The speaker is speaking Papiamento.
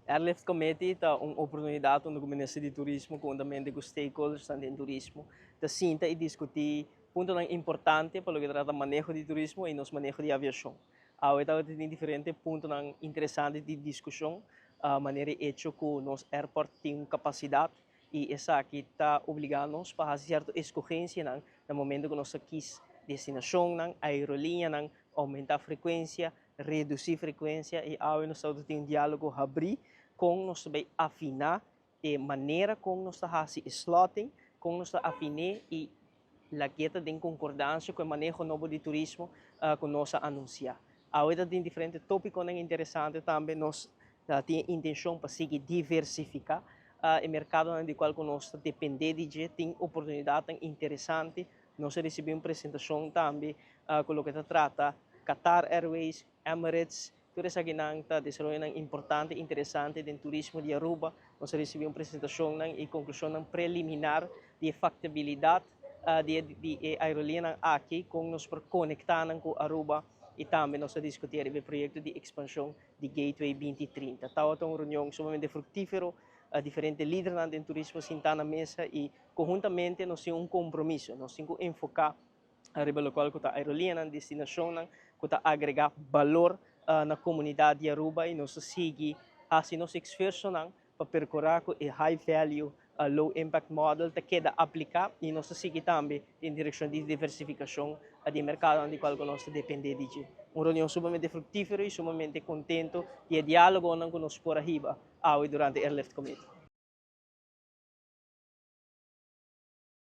Airlift Committee ta un oportunidat unda ku Minister di Turismo konhuntamente ku stakeholders den turismo ta sinta i diskutí puntonan importante pa loke ta trata maneho di turismo i nos maneho di aviashon. Awe tabatin diferente puntonan interesante di diskushon, manera hecho ku nos airport tin un kapasidat i esaki ta obligá nos pa hasi sierto eskohensianan na momento ku nos ta kies destinashonnan, aerolíneanan, oumentá frekuensia, redusí frekuensia. I awe nos tabatin un diálogo habrí kon nos ta bai afiná e manera kon nos ta hasi slotting, kon nos ta afin'é i lag'é ta den konkordansia ku e maneho nobo di turismo ku nos a anunsiá. Awe tin diferente tópikonan interesante tambe. Nos tin intenshon pa sigui diversifiká e merkadonan di kual nos ta dependé di dje, tin oportunidatnan interesante. Nos a risibí un presentashon tambe ku loke ta trata Qatar Airways, Emirates, tur esakinan ta desaroyonan importante, interesante den turismo di Aruba. Nos a risibí un presentashonnan i konklushonnan preliminar di faktibilidat di aerolíneanan aki, kon nos por konektá ku Aruba, i tambe nos a diskutí e proyekto di ekspanshon di Gateway 2030. Tabata un reunion sumamente fruktífero, diferente lidernan di turismo sintá na mesa i konhuntamente nos tin un kompromiso, nos tin ku enfoká riba loke ku ta aerolíneanan, destinashonnan, ku ta agregá balor na komunidat di Aruba, i nos ta sigui hasi nos esfuersonan pa perkurá ku e high value, low impact model ta keda apliká, i nos ta sigui tambe den direkshon di diversifikashon di merkado di kual nos ta dependé di dje. Un reunion sumamente fruktífero i sumamente kontentu di e diálogonan ku nos por a hiba awe durante Airlift Committee.